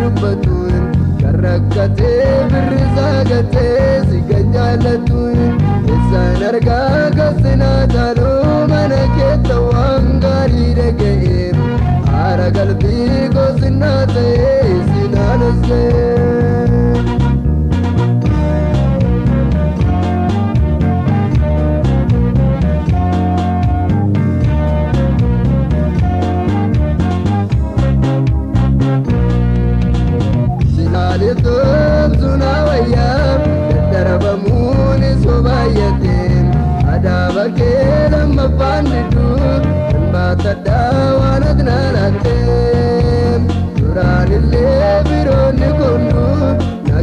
dubbatu kan rakkatee birrisaa gatee si kan jaallattu isaan argaa kasinaa caaluu mana keessa waan gaarii dhaga'ee haara galbii gosinaa ta'ee sinaan osee.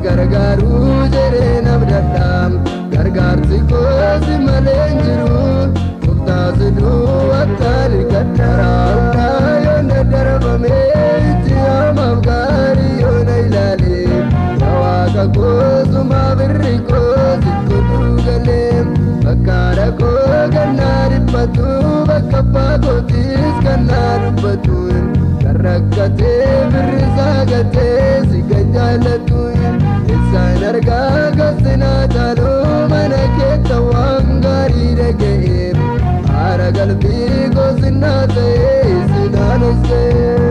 Gargaaruu jedhee nabdadhaam gargaarsi koosi malee hin jiru gooftaas duwwattaan hirkadhaa yoon daddarbamee itti hamaaf gaarii yoona ilaalee yaa waaqa koosumaa birri koosi kutuu galee bakka haadha koo gannaa dhiphatu bakka abbaa kootis gannaa dubbatu kan rakkatee birrisaa gatee si kan jaallattu isaan argaa kasinaa caaluu mana keessa waan gaarii dhaga'ee haara galbii gosinaa ta'ee sinaan osee.